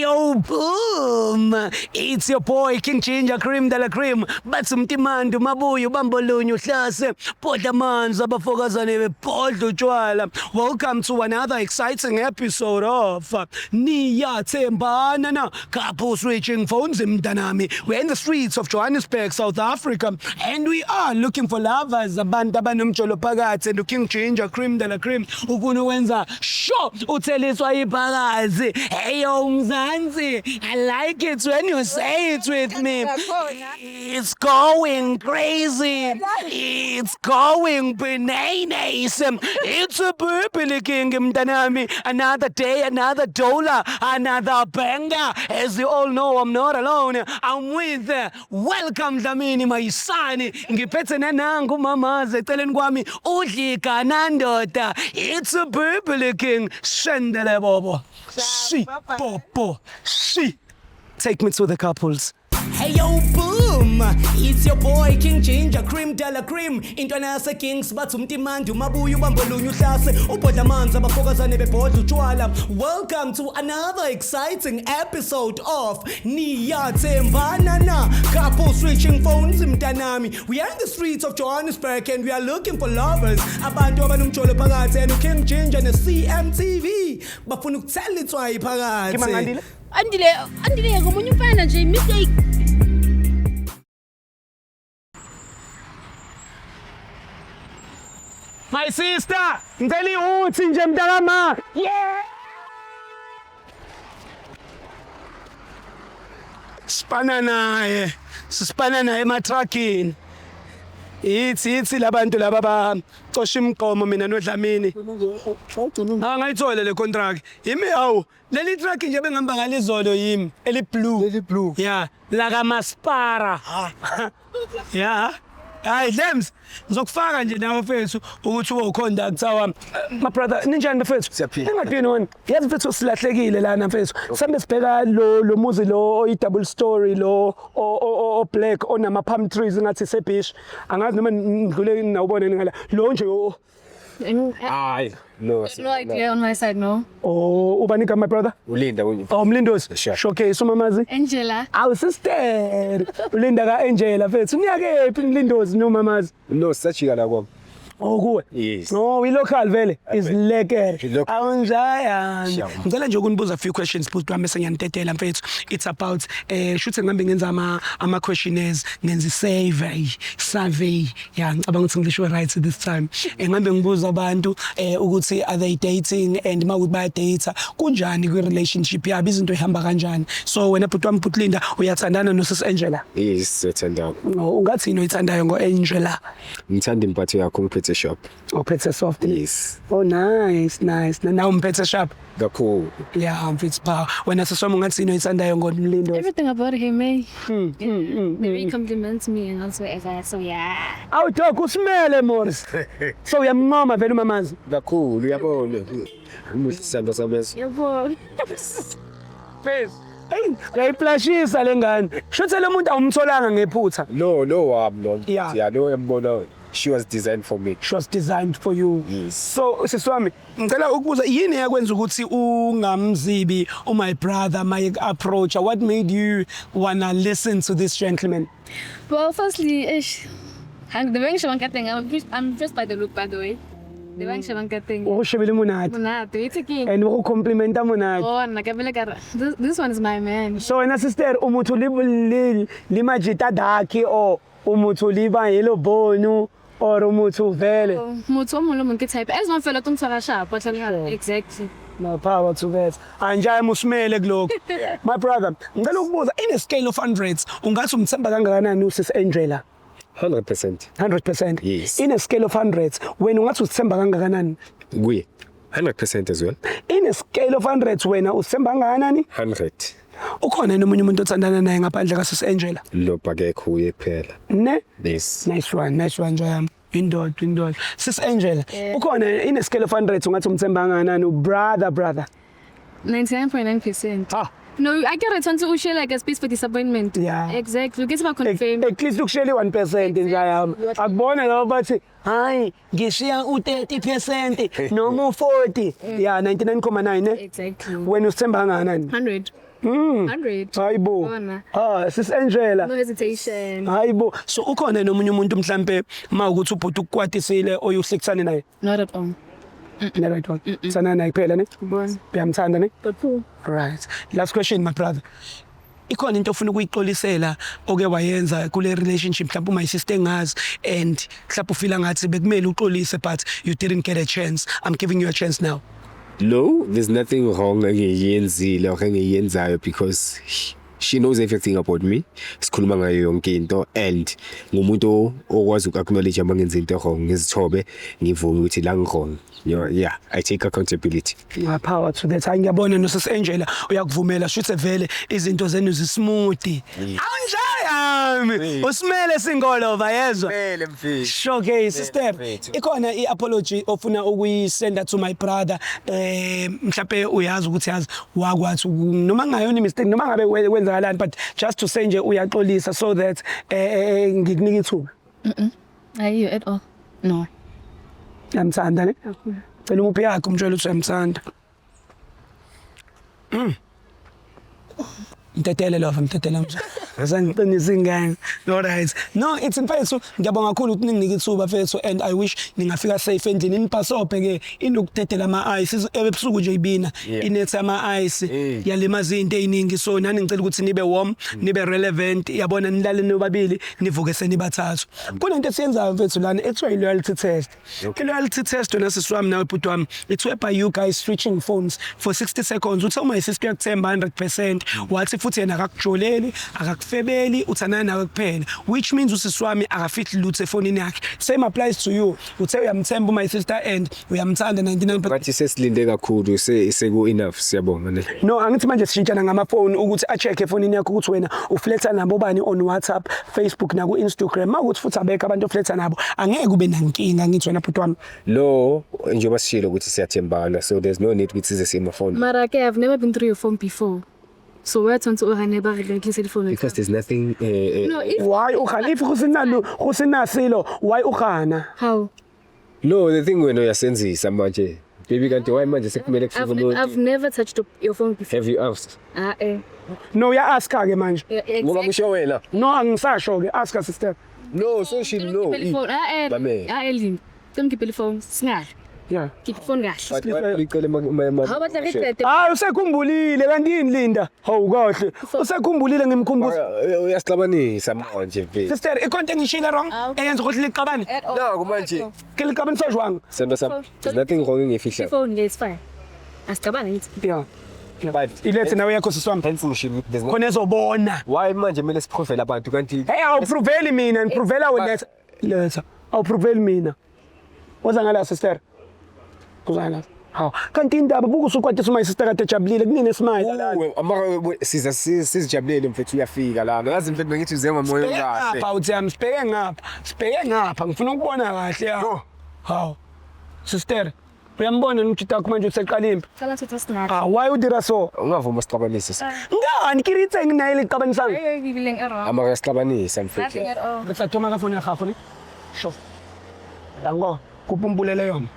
Hey yo, boom! It's your boy King Ginger Cream de la Cream. Bathi umtimandi mabuye ubambolunye uhlase bodla amanzi abafokazane bebhodla utshwala. Welcome to another exciting episode of Niyathembana na Couple Switching Phones mntanami. We're in the streets of Johannesburg, South Africa, and we are looking for lovers, abantu abanomjolo phakathi and King Ginger Cream de la Cream ufuna ukwenza sure utheliswa iphakathi. Hey yo Mzansi, I like it when you say it with me. It's going crazy. It's going bananas. It's a purple king mntanami. Another day, another dollar, another banger. As you all know, I'm not alone. I'm with Welcome Dlamini, my son. Ngiphethe nanangu mamaze eceleni kwami udlika nandoda. It's a purple king. Shendele bobo. Shi popo. Shi. Take me to the couples. Hey yo boom, it's your boy King Ginger Cream de la Cream. Intwana yase Kings bathi umtimandi umabuye ubambolunye uhlase ubhodla amanzi abafokazane bebhodla utshwala. Welcome to another exciting episode of Niyathembana na Couple Switching Phones mntanami. We are in the streets of Johannesburg and we are looking for lovers. Abantu abanomjolo phakathi and King Ginger ne CMTV bafuna ukuthela itswayi phakathi. Kimangandile? Andile, Andile ngomunye umfana nje mistake. My sister, ngicela ihuthi nje mntakama. Yeah. Sipana naye. Sisipana naye emathrakini. Ithi labantu laba bacosha imigqomo mina noDlamini. Ah ngayithola le contract. Yimi awu leli truck nje bengihamba ngalizolo yimi eli blue. Leli blue. Yeah, la kaMaspara. Yeah. Hayi Dlems, ngizokufaka nje nawe mfethu ukuthi ube uconductor wami. My brother, ninjani mfethu? Siyaphila. Ningadini wena. Yazi mfethu silahlekile lana mfethu. Sambe sibheka lo muzi lo oyi double story lo o black onama palm trees ngathi sebeach. Angazi noma ngidlule nawubona ngala. Lo nje Hayi, no. No idea on my side, no. Oh, ubani igama my brother? Ulinda kunye. Oh, Mlindosi. Sure. Showcase umamazi. Angela. Awu sister, ulinda ka Angela mfethu. Niyakephi Mlindosi nomamazi? No, sisajika la kwami. Oh kuwe. Yes. No, we local vele. Is lekker. Local. Awunjayani. Sure. Ngicela nje ukunibuza a few questions bhuti wami bese ngiyanitetela mfethu. It's about shuthi ngihambe ngenza ama questionnaires, ngenza survey, survey. Yeah, ngicabanga ukuthi ngisho right this time. Ngihambe ngibuza abantu ukuthi are they dating and mawukuthi baya date kunjani kwi relationship yabo, izinto ihamba kanjani. So wena bhuti wami bhuti Linda uyathandana no sis Angela. Yes, siyathandana. Oh, ungathini oyithandayo ngo Angela? Ngithanda impatho yakho ngiphethe shop. Uphethe soft. Yes. Oh nice, nice. Now umphethe sharp. Kakhulu. Yeah, mfethu power. Wena siswami ungathini oyithandayo ngoMlindo? Everything about him, eh? He compliments me and whatsoever. So yeah. Awu dog usimele Morris. So uyamncoma vele umamazi. Kakhulu uyabona. Umuhle isandla sameso. Yabo. Face. Hey, uyayiplashisa le ngane. Shuthe lo muntu awumtholanga ngephutha. No, no wami lo. Yeah. Yeah, lo embona. She was designed for me. She was designed for you. Yes. So siswami, ngicela ukubuza yini yakwenza ukuthi ungamzibi my brother my approach? What made you wanna listen to this gentleman? Well, firstly, ish. The way I'm impressed by the look, by the way. The way Shabankating. O shebile monate. Monate, it's a king. And o complimenta monate. Oh, this one is my man. So wena sister umuthu li majita daki or umuthu liba yellow bone or umuthu vele. Motho o mongwe le mongwe ke type. As one fella to ntshwara sharp, exactly. No power to that. Anjaye musimele kulokho. My brother, ngicela ukubuza in a scale of 100 ungathi umthemba kangakanani usis Angela? 100%. 100%. Yes. In a scale of 100 wena ungathi usithemba kangakanani? Kuye. 100% as well. In a scale of 100 wena usithemba kangakanani? 100. Ukhona nomunye umuntu othandana naye ngaphandle kasis Angela? Lo akekho uye kuphela. Ne? Yes. Nice one, nice one Njayami. Indoda. Sis Angela, ukhona in a scale of 100 ungathi umthemba kangakanani brother brother? 99.9%. Ah. No, I get it. To share like a space for disappointment. Yeah. Exactly. You get to confirm. At least ukushela i-1% Njayami. Akubona labo bathi hayi ngishiya u-30% noma u-40. Yeah, 99.9 eh? Exactly. Wena usithemba kangakanani? 100. 100. Hayibo. Bona. Ah, sis Angela. No hesitation. Hayibo. So ukhona nomunye umuntu mhlambe mawukuthi ubhuti ukukwatisile oyuhlekisane naye? Not at all. Ne right one. Sana naye kuphela ne? Bona. Uyamthanda ne? But cool. Right. Last question my brother. Ikhona into ofuna ukuyixolisela oke wayenza kule relationship mhlawumbe uma sister engazi and mhlawumbe ufila ngathi bekumele uxolise but you didn't get a chance. I'm giving you a chance now. No, there's nothing wrong engiyenzile or engiyenzayo because she knows everything about me. Sikhuluma ngayo yonke into and ngumuntu okwazi uku-acknowledge uma ngenza into wrong, ngizithobe, ngivume ukuthi la ngi-wrong. Yeah, I take accountability. Ah, power to that. Hayi ngiyabona no sis Angela uyakuvumela shuthe vele izinto zenu zismooth. Awunjayami. Usimele singolova yezwa. Vele mfethu. Sure, sister. Mfethu. Ikhona i-apology ofuna ukuyisenda to my brother. Mhlawumbe uyazi ukuthi yazi wakwathi noma ngayona mistake noma ngabe kwenzakalani but just to say nje uyaxolisa so that ngikunika ithuba. Ayiyo at all. No. Uyamthanda ne? Cela umuphi yakhe umtshele ukuthi uyamthanda. Mtetele lova mtetele mzwa. Asangiqinisa ingane. All right. No, it's mfethu ngiyabonga kakhulu ukuthi ninginike ithuba mfethu and I wish ningafika safe endlini nibhasobhe ke inokudedela ama ice ebusuku nje ibina inethe ama ice yalimaza izinto eziningi so nani ngicela ukuthi nibe warm nibe relevant yabona nilale nobabili nivuke senibathathu. Kunento esiyenzayo mfethu lana ethiwa i-loyalty test. I-loyalty test wena sisi wami nawe bhuti wami it's whereby you guys switching phones for 60 seconds uthe uma isister uyakuthemba 100% wathi futhi yena akakujoleli akakufebeli uthandana nawe kuphela which means usisi wami akafihli lutho efonini yakhe. Same applies to you, uthe uyamthemba my sister and uyamthanda 99. Bathi sesilinde kakhulu seku enough, siyabonga ne. No, angithi manje sishintshana ngamafoni ukuthi a-check efonini yakho ukuthi wena ufletha nabo bani on WhatsApp, Facebook naku Instagram. Mawukuthi futhi abekho abantu ofletha nabo angeke ube nankinga ngithi wena bhuti wami. No, njengoba sishilo ukuthi siyathembana so there's no need ukuthi size siyemafoni. Mara ke I've never been through your phone before. So where tshwantse o gane ba re rekise difounu? Because there's nothing No, if Why ugana if go sena selo why ugana? How? No, the thing wena uyasenzisa manje. Baby kanti why manje sekumele kufike umuntu? I've never touched your phone before. Have you asked? Ah eh. No, uya ask ke manje. Yeah, Ngoba exactly. kusho wena. No, angisasho ke ask sister. No, so she know. Ah eh. Mamela. Ah eh Linda. Cela ngikhiphe phone singahle. Yeah. Khiphe phone kahle. But why ulicele ma Ha batla re qete. Hayi usekhumbulile kanti yini Linda? Hawu kahle. Usekhumbulile ngimkhumbuza. Uyasixabanisa manje mfethu. Sister, ikhonto engishile wrong eyenza ukuthi liqabane. At all. No, manje. Ke liqabaniswa jwang? Sendo sami. There's nothing wrong ngifihla. Phone it's fine. Asicabanga ngithi. Yeah. But Ilethe nawe yakho sisi wami. hence ngisho there's no Khona ezobona. why manje kumele siprofele abantu kanti Hey, awuproveli mina, ngiprovela wena letha. Letha. Awuproveli mina. Woza ngala sister. Woza ngala. Hawu, kanti indaba buka usukwatisa my sister kade ejabulile kunini smile la. Uwe, ama siza sizijabulele mfethu uyafika la. Ngazi mfethu bengithi uze ngomoya Sibheke okahle. ngapha uthi yami sibheke ngapha. Sibheke ngapha ngifuna ukubona kahle ya. Hawu. Sister, uyambona umjita wakho manje useqala impi. Cela thatha singahle. Ah, why udira so? Ungavuma sixabanise. Ngani kiritse nginaye liqabanisana? Eh ngibileng error. Ama uyasixabanisa mfethu. Nothing at all. Re tla thoma ka phone ya gago ne? Sure. Yango, kupumpulele yona.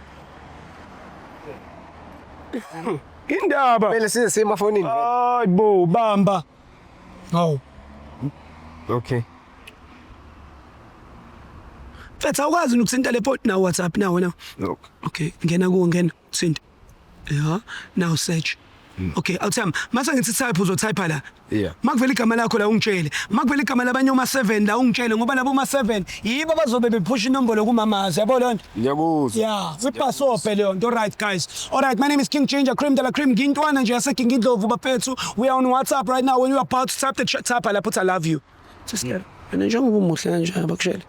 Indaba. Kumele size semafonini. Hayi bo, bamba. Hawu. Okay. Mfethu awukwazi nokuthinta le phone na WhatsApp nawo na. No. Okay, ngena kuwo ngena, thinta. Yeah, now search. Okay, awuthami, mase ngithi type uzotype la. Yeah. Makuvela igama lakho la ungitshele. Makuvela igama labanye oma 7 la ungitshele ngoba labo ma 7 yibo abazobe bephusha inombolo kumamazi, yabo leyo nto? Ngiyakuzwa. Yeah, sibhasope leyo nto. All right guys. All right, my name is King Ginger Cream de la Cream. Ngintwana nje yaseKing Indlovu bafethu. We are on WhatsApp right now when you are about to type the chat type la put I love you. Sister, wena njengoba umuhle kanje abakushele.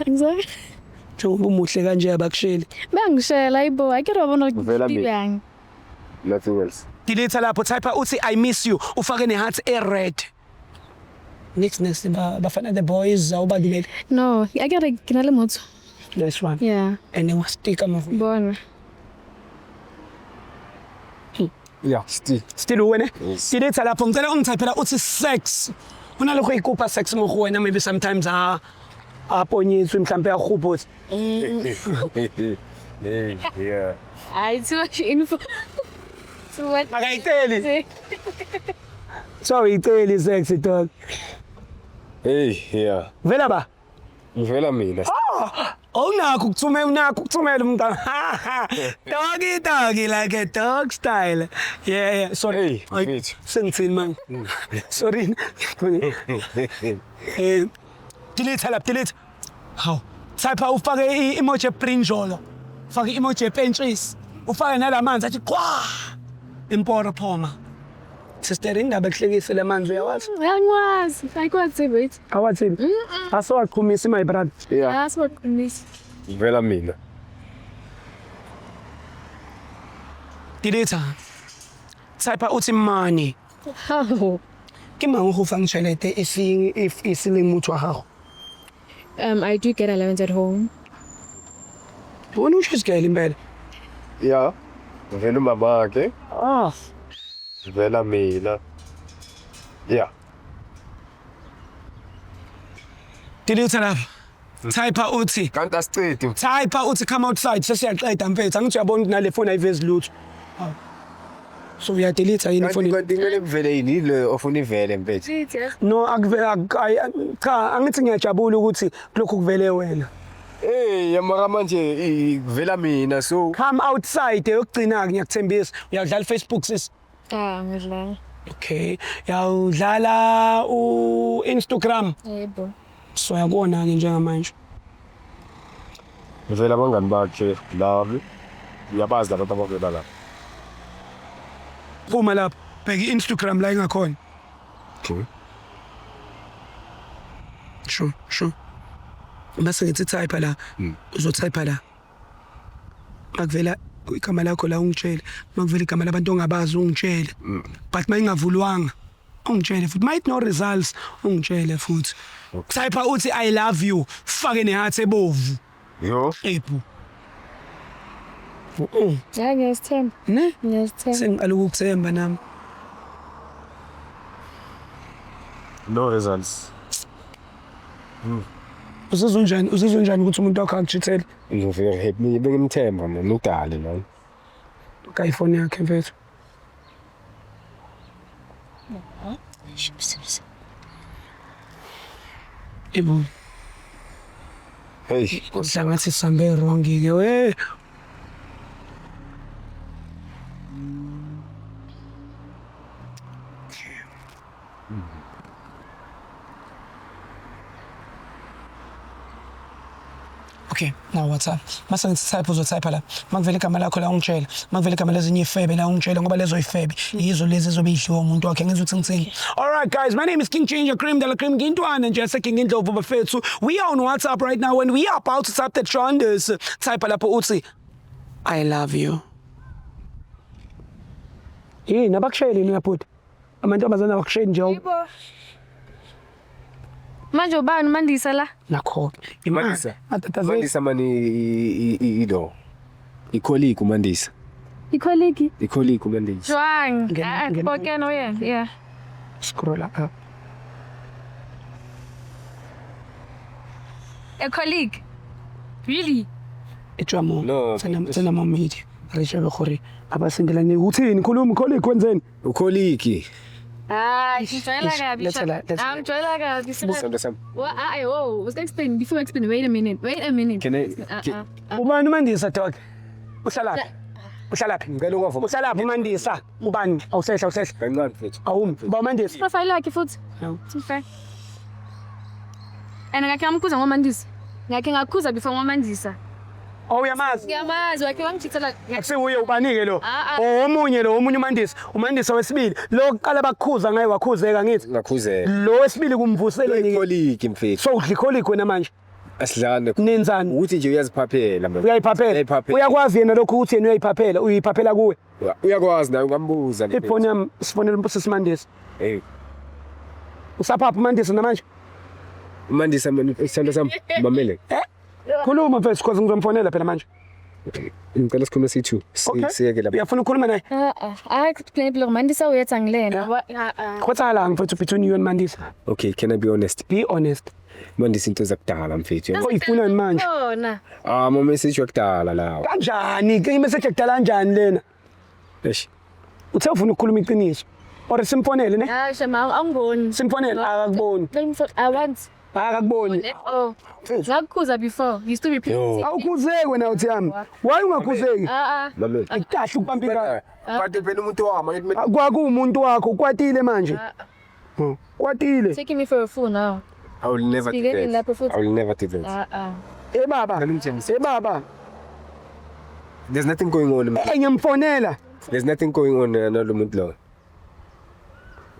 Angizange. Njengoba umuhle kanje abakushele. Bangishela ayibo, akere wa bona Vela ke mina. bjang. Nothing else. Delete lapho type uthi I miss you ufake ne heart e red. Next next bafana the boys awubadumele. No, akere ke na le motho. Nice one. Yeah. And then wastika mavu. Bona. Yeah, still. Still wena? Yes. Delete lapho ngicela ungithaphela uthi sex. Hona le go ikopa sex mo go wena maybe sometimes a a ponyetswe mhlambe a gopotse. Hey, yeah. Ai, too much info. What? Akayiceli. So uyiceli sex dog. Hey, yeah. Vela ba? Ngivela mina. Awunakho ukuthumela unakho ukuthumela umntana. Doggy doggy like a dog style. Yeah. Sorry. Hey, Ay, mfethu. Sengithini manje? Sorry. Eh delete lapha delete. Hawu. Type ufake i-emoji ebrinjolo. Ufake i-emoji epentshisi. Ufake nalamanzi athi qwa. Imporo phoma. Sister indaba ekuhlekise lamanzi uyawazi? Angikwazi. Ayikwazi wait. Awathini? Asowaqhumisa my brother. Yeah. Asiwaqinisi. Ngivela mina. Delete. Type uthi money. How? Ke mang go fang tšhelete e seng if e se leng motho wa gago? I do get allowance at home. Wena usho isigele impela. Yeah. Ngivela umamakhe. Ah. Ngivela mina. Yeah. Delete lapha. Type uthi Kanti asicedi. Type uthi come outside sesiyaqeda mfethu angithi uyabona ukuthi nale phone ayivezi lutho. Hawu. So uyadelete yini Kanti ifoni? kanti kumele kuvele yini le ofuna ivele mfethu. Yes. No akuve cha angithi ngiyajabula ukuthi kulokhu kuvele wena. Hey, mara manje kuvela mina so Come outside eyokugcina ke ngiyakuthembisa. Uyadlala Facebook sis. Ah, ngidlala. Okay. Uyawudlala u Instagram. Yebo. So uyakubona ke njengamanje. ngivela abangani bakhe lami. Uyabazi labantu abavela la. Phuma lapha. Bheka i-Instagram la ingakhona. Okay. Sure, sure. Bese ngithi type la. Uzotype la. Makuvela igama lakho la ungitshele. Makuvela igama labantu ongabazi ungitshele. But mayingavulwanga ungitshele futhi. Might no results ungitshele futhi. Type uthi I love you. Fake neheart ebovu. Yo. Ephu. Ya ngiyazithemba. Ne? Ngiyazithemba. Sengiqala ukukuthemba nami. No results. Uzizwa njani? Uzizwa njani ukuthi umuntu wakho akuchithele? Ngifike happy bengimthemba mina udali man. Ka iPhone yakhe mfethu. Yebo. Hey, Kudla ngathi sihambe wrong ke we. Okay, now what's up? Mase ngithi type uzotype la. Makuvela igama lakho la ungitshele. Makuvela igama lezinye ifebe la ungitshele ngoba lezo ifebe yizo lezi ezobe idliwa umuntu wakhe ngizwe ukuthi ngithini. All right guys, my name is King Ginger Cream de la Cream Ngintwana nje seking Indlovu bafethu. We are on WhatsApp right now and we are about to type the trenders. Type lapho uthi I love you. Yini abakushayeli mina bhuti? Amantombazana abakushayeli nje. Yebo. Manje ubani uMandisa la? Nakho. Mandisa. Atatazeli. Mandisa mani ilo. Icolleague uMandisa. Icolleague. Icolleague uMandisa. Jwang. Ngena- Ah, ngena- okay no yeah. Yeah. Scroll up. A colleague. Really? E tswa mo. No. Tsena mo media. Re shebe gore abasendelane uthini khuluma colleague wenzeni? Ucolleague. Ah, ngijwayela kabi. Let's Ah, ngijwayela kabi. Sithando sami. Well, I oh, was explain before I explain. Wait a minute. Wait a minute. Can I Ubani uMandisa dog? Uhlalaphi? Uhlalaphi? Ngicela ungavuma. Uhlalaphi uMandisa? Ubani? Awusehla awusehla. Kancane mfethu. Awumi. Ba uMandisa. Profile yakhe futhi. No. Sife. And ngakhe ngamkhuza ngoMandisa. Ngakhe ngakhuza before ngoMandisa. Oh uyamazi. Ngiyamazi wakhe wangijithela. Akusiwuye ubani-ke lo? Ah, ah. Oh omunye lo omunye uMandisa. uMandisa wesibili. Lo kuqala bakukhuza ngaye wakhuzeka ngithi. Ngakhuzeka. Lo wesibili kumvuseleni ke. Icolleague mfethu. So udla icolleague wena manje. Asidlane. Nenzani? Ukuthi nje uyaziphaphela man. Uyayiphaphela. Uyayiphaphela. Uyakwazi yena lokhu ukuthi yena uyayiphaphela, uyiphaphela kuwe. Uyakwazi nawe ungambuza. mfethu. Ifoni yami sifonele uSisimandisa. Hey, Usaphapha uMandisa namanje? uMandisa mani isithando sami mamele. Eh? Khuluma mfethu because ngizomfonela phela manje. Ngicela sikhulume siyi-two. Okay. Siyeke lapha. Uyafuna ukukhuluma naye? Ah ah. Ah, explain phela ngoMandisa uyetha ngilena. Ah ah. Kgotsahalang mfethu between you and Mandisa? Okay, can I be honest? Be honest. Mandisa into zakudala mfethu. Oh, ifunani manje? Khona. Ah, ama message wakudala lawo. Kanjani? Ke imessage yakudala kanjani lena? Eish. Uthe ufuna ukukhuluma iqiniso. Or simfonele ne? Hayi shame angiboni. Simfonele akakuboni. I want. Akakuboni. Oh. Ngakukhuza before. You still repeat. Yo. Awukhuzeki wena uthi yami. Why ungakhuzeki? Ah ah. Mame. Kahle ukubamba ingane. But phela umuntu wami angithi mina Kwakuwumuntu wakho ukwatile manje. Kwatile. Taking me for a fool now. I will never do Sibikeni that. lapho futhi. I will never do that. Ah ah. Eh baba. Eh baba. There's nothing going on. Eh ngiyamfonela. There's nothing going on nalo muntu lo.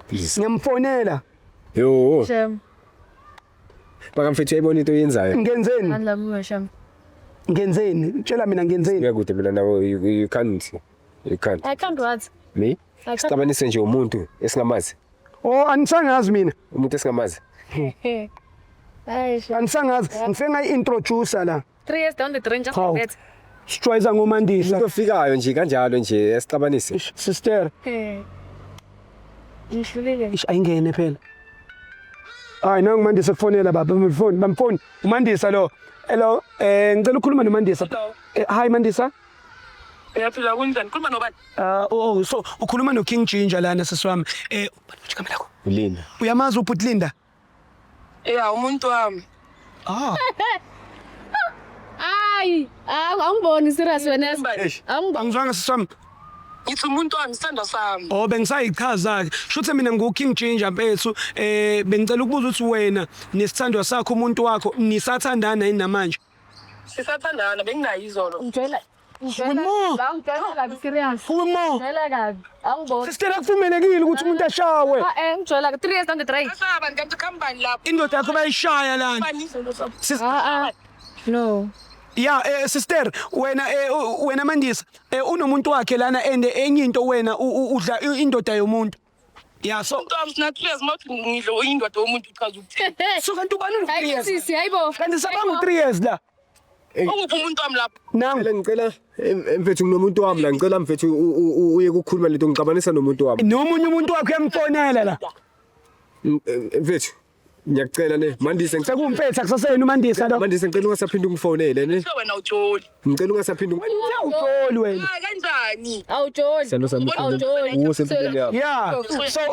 Please. Ngiyamfonela. Yo. Shame. Baka mfethu uyayibona into oyenzayo. Ngenzeni? Andlamuka shame. Ngenzeni? Tshela mina ngenzeni? Uyakude mina nawe you can't. You can't. I can't what? Me? I can't. Sixabanise nje umuntu esingamazi. Oh anisangazi mina. Umuntu esingamazi. Hayi shame. Anisangazi. Ngifike ngayi-introduce la. 3 years down the drain just Hawu. like that. Sijwayeza ngomandisa. Umuntu ofikayo nje kanjalo nje esixabanise. Ish, Sister, Hey. Ngihlulile. ish ayingene phela. Hayi nangu Mandisa kufonela baba, bamfoni, bamfoni. uMandisa lo. Hello, ngicela ukukhuluma noMandisa. Hi Mandisa. Uyaphila kunjani? Khuluma nobani? Oh, so ukhuluma no King Ginger lana sisi wami. Igama lakho. Ulinda. Uyamazi ubhuti Linda? Ya, umuntu wami. Ah. Hayi, angiboni serious wena. Angiboni. Angizwanga sisi wami. Ngithi umuntu wami isithandwa sami. Oh bengisayichaza ke. Shuthe mina ngu King Ginger mfethu. Bengicela ukubuza ukuthi wena nesithandwa sakho umuntu wakho nisathandana yini namanje? Sisathandana benginayo izolo. Ngijwayela. Ngijwayela. Mo. Ngijwayela kabi serious. Khuluma. Ngijwayela kabi. Angiboni. Sister akuvumelekile ukuthi umuntu ashawe. Ah eh ngijwayela 3 years down the drain. Asaba kanti khambani lapho. Indoda yakho bayishaya lana. Bani izolo sami. Sis Ah ah. No. Ya sister wena wena Mandisa unomuntu wakhe lana and enye into wena udla indoda yomuntu. Ya so Umuntu wami sina 3 years mawuthi ngidlo indoda yomuntu uchaza ukuthini. so kanti ubani uno 3 Hayi years? sisi hayibo. Kanti sabanga 3 years la. Ukuphi umuntu wami lapho? Nangu Ngicela ngicela mfethu nginomuntu wami la ngicela mfethu uye ukukhuluma lento ngixabanisa nomuntu wami. nomunye umuntu wakhe uyamfonela la. Mfethu ngiyakucela ne Mandisa ngicela Sekumfethu akusaseyini uMandisa lo. Mandisa ngicela ungasaphinda ungifonele ne. So wena ujoli. Ngicela ungasaphinda Awujoli wena. Ah kanjani? Awujoli. Sithando sami Awujoli. uwo sempilweni yami. Yeah.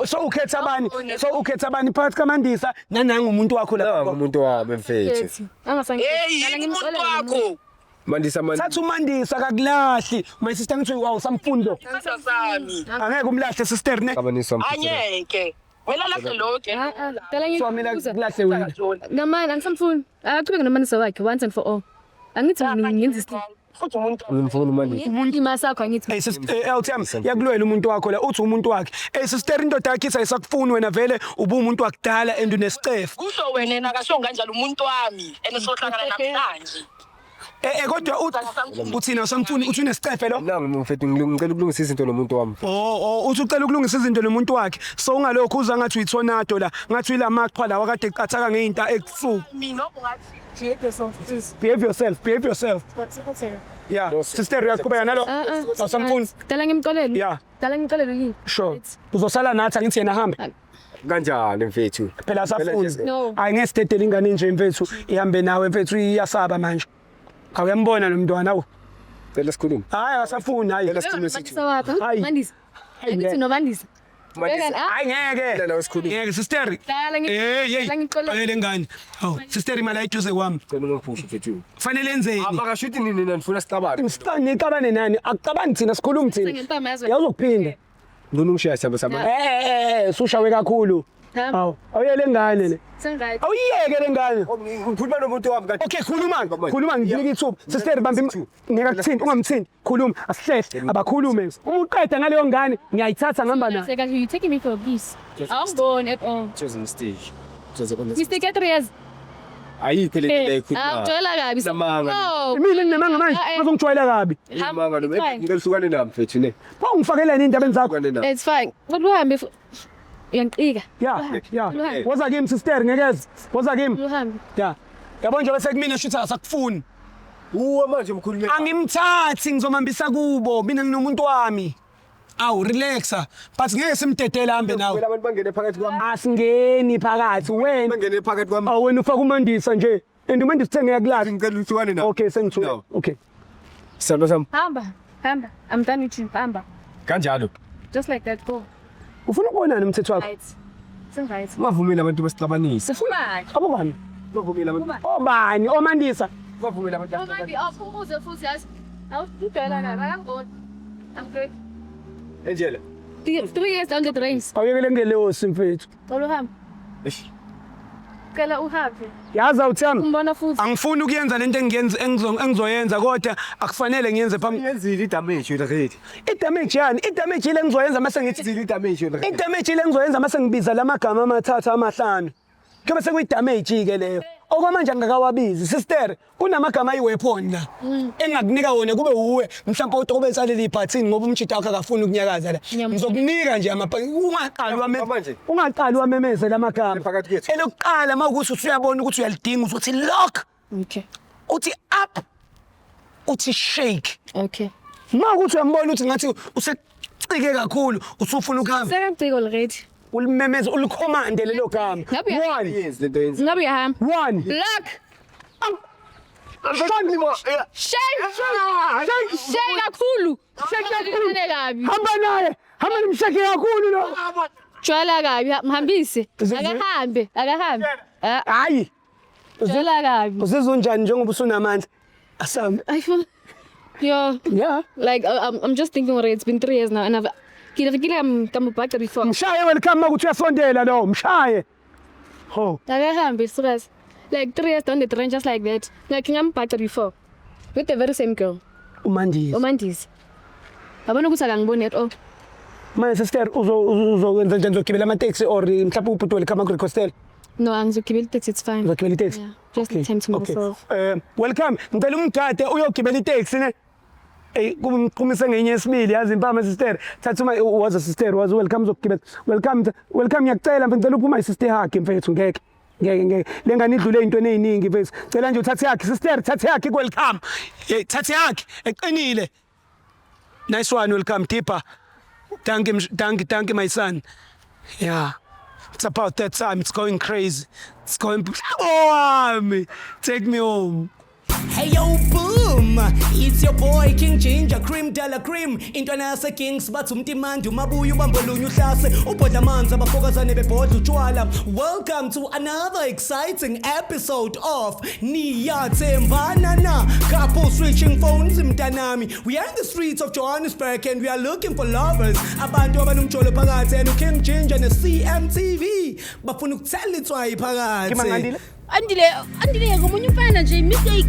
So ukhetha bani? So ukhetha bani phakathi kaMandisa nanangu umuntu wakho Nangu la. umuntu wami mfethu. Angasangi. Hey, umuntu wakho. Mandisa man Thatha uMandisa akakulahli. My sister ngithi wow samfundo. Isithandwa sami. Angeke umlahle sister ne. xabanisa mfethu. Anyeke. Wena lahle lo ke. Ah ah. Dala So mina ngikubuza. kulahle wena. Ngamani angisamfuni. Aqhubeke nomanisa wakhe once and for all. Angithi mina ngenza isilima. Futhi umuntu wami. Ngimfuna uMandisa. Umuntu ima sakho angithi. Hey sister LTM yakulwela umuntu wakho la uthi umuntu wakhe. Hey sister indoda yakhe ithi ayisakufuni wena vele ubumuntu wakudala and unesicefe. Kusho wena yena akasho kanjalo umuntu wami. And sohlangana namhlanje. Kodwa uthina usamfuni uthi unesicefe lo. Nangu mfethu ngicela ukulungisa izinto nomuntu wami. Oh uthi ucela ukulungisa izinto nomuntu wakhe. So ungalokhu uza ngathi uyitornado la, ngathi uyilamaqhwa lawa kade eqathaka ngeinta ekusuku. Mina ungathi Behave yourself, behave yourself. Yeah, sister uyaqhubeka nalo. Awusamfuni. Dala ngimxolele. Yeah. Dala ngimxolele yini? Sure. Uzosala nathi angithi yena hambe. Kanjani mfethu? Phela asafuni. No. Hayi ngesidedele ingane nje mfethu ihambe nawe mfethu iyasaba manje. Awuyambona lo mntwana awu. Cela sikhulume. Hayi asafuni hayi. Cela sikhulume sithi. Mandisa wakho. Hayi. Mandisa. Angithi noMandisa. Mandisa. Hayi ngeke. Cela nawe sikhulume. Ngeke sister. Dala Hey hey. Dala ngixolele. Hayi le ngane. Hawu sister imali ayiduze kwami. Cela ungiphushi mfethu. Fanele enzeni? Abakashuthi nini nina nifuna sixabane. Nixabane nani? Akuxabani thina sikhuluma thina. Ngempama yazo. Yawuzokuphinda. Ngicela ungishaya sihamba sami. Sushawe kakhulu. Hamba. Hawu, awuyele ngane le. Sengight. Awuyeke le ngane. Ngikhuluma nomuntu wami kanti. Okay, khuluma khuluma nginika ithuba. Sister bamba ngeke akuthinti, ungamthinti. Khuluma, asihlehle, abakhulume. Uma uqeda ngaleyo ngane, ngiyayithatha ngihamba nayo. Seka you taking me for a piece. Angiboni at all. It was a mistake. It was a Mistake ya 3 years. Ayikho le nto ekhuluma. Awujwayela kabi. Namanga. No. Mina nginamanga manje, bazongijwayela kabi. Namanga lo. Ngicela uhlukane nami mfethu ne. Pho ungifakeleni indabeni zakho? Hlukane nami. It's fine. Kodwa uhambe uyangiqika. Ya, ya. Woza kimi sister ngekeze. Woza kimi. Uhambe. Ya. Yabo nje bese kumina shuthi asakufuni. Uwe manje mkhulume. Angimthathi ngizomhambisa kubo, mina nginomuntu wami. Awu relaxa, but ngeke simdedele hambe nawe. Phela abantu bangene phakathi kwami. Asingeni phakathi wena. Bangene phakathi kwami. Awu wena ufaka uMandisa nje. And uMandisa uthe ngiyakulahla. Ngicela uhlukane nami. Okay sengithule. No. Okay. Sithando sami. Hamba. Hamba. I'm done with you. Hamba. Kanjalo. Just like that, go. Ufuna ukubonani umthetho wakho? Right. Right. Ungavumeli abantu basixabanise. Sifuna. Abobani? Ungavumeli abantu. Obani? Omandisa. Ungavumeli abantu. Ungandi off umuze futhi yazi. Awudela la, akangiboni. I'm good. Angela. 3 years down the drains. Awuyekele ngelosi mfethu. Cela uhambe. Eish. Cela uhambe. Yazi awuthami. Umbona futhi. Angifuni ukuyenza lento engiyenza engizoyenza kodwa akufanele ngiyenze phambi. Yenzile i-damage already. I-damage yani? I-damage ile engizoyenza mase ngithi Yenzile i-damage already. I-damage ile engizoyenza mase ngibiza lamagama amathathu amahlanu. Kuyobe sekuyi-damage ke leyo. Okwamanje angakawabizi. Sister, kunamagama ayi-weapon la. Engakunika wona kube uwe mhlawumbe utokobetsa leli bhathini ngoba umshito wakho akafuni ukunyakaza la. Ngizokunika nje ungaqali wame Manje. ungaqali wamemeze lamagama. Phakathi kwethu. Elokuqala mawukuthi usuyabona ukuthi uyalidinga uzothi lock, Okay. uthi up, uthi shake. Okay. Mawukuthi uyambona ukuthi ngathi usecike kakhulu usufuna ukuhamba. Sekaciko already. Ulimemeze ulikhomande lelo gama. Ngabe uya- One, Yenzi lento yenzi. Ngabe uyahamba. one. Lock. Shake. Shake kakhulu. Shake kakhulu. Shake kabi. Hamba naye, hamba nimshake kakhulu lo. Jwayela kabi, mhambise. Akahambe, akahambe. Ah, Hayi, jwayela kabi. uzizwa unjani njengoba usunamandla? Asambe. I feel yo Yeah. like I'm just thinking already it's been 3 years now and I've kile kile kamubhaqa before. Mshaye welcome makuthi uyasondela lo, mshaye. Ho. Akahambe serious. Like 3 years down the drain just like that. Like ngambhaqa before with the very same girl. Umandisi. Umandisi. Yabona ukuthi akangiboni at all. Manje sister uzokwenza njani, uzogibela ama-taxi or mhlawumbe ubhuti welcome aku-requestele? No, angizogibela itaxi, it's fine. Uzogibela itaxi? Yeah, just the time to myself. Welcome, ngicela umgade uyogibela itaxi ne. Ey kumqhumise ngenye yesibili yazi impama sister. Thatha uma waza sister waza welcome uzogibela. Welcome, welcome, ngiyacela mfethu, ngicela uphuma sister hug mfethu ngeke. Ngeke ngeke. Le ngane idlule ezintweni eziningi mfethu. Cela nje uthathe yakhe sister, thathe yakhe welcome. Hey, thathe yakhe eqinile. Nice one, welcome deeper. Thank you, thank you, thank you my son. Yeah. It's about that time. It's going crazy. It's going. Oh, me. Take me home. Hey yo, boom! It's your boy King Ginger Cream Della Cream. Intwana yase Kings bathi umtimandi umabuya ubambolunye uhlase ubhodla amanzi abafokazane bebhodla utshwala. Welcome to another exciting episode of Niyathembana Na. Couple switching phones mntanami. We are in the streets of Johannesburg and we are looking for lovers. Abantu abanomjolo phakathi and King Ginger ne CMTV bafuna ukuthela itswayi phakathi. Andile, Andile ngomunye umfana nje mistake.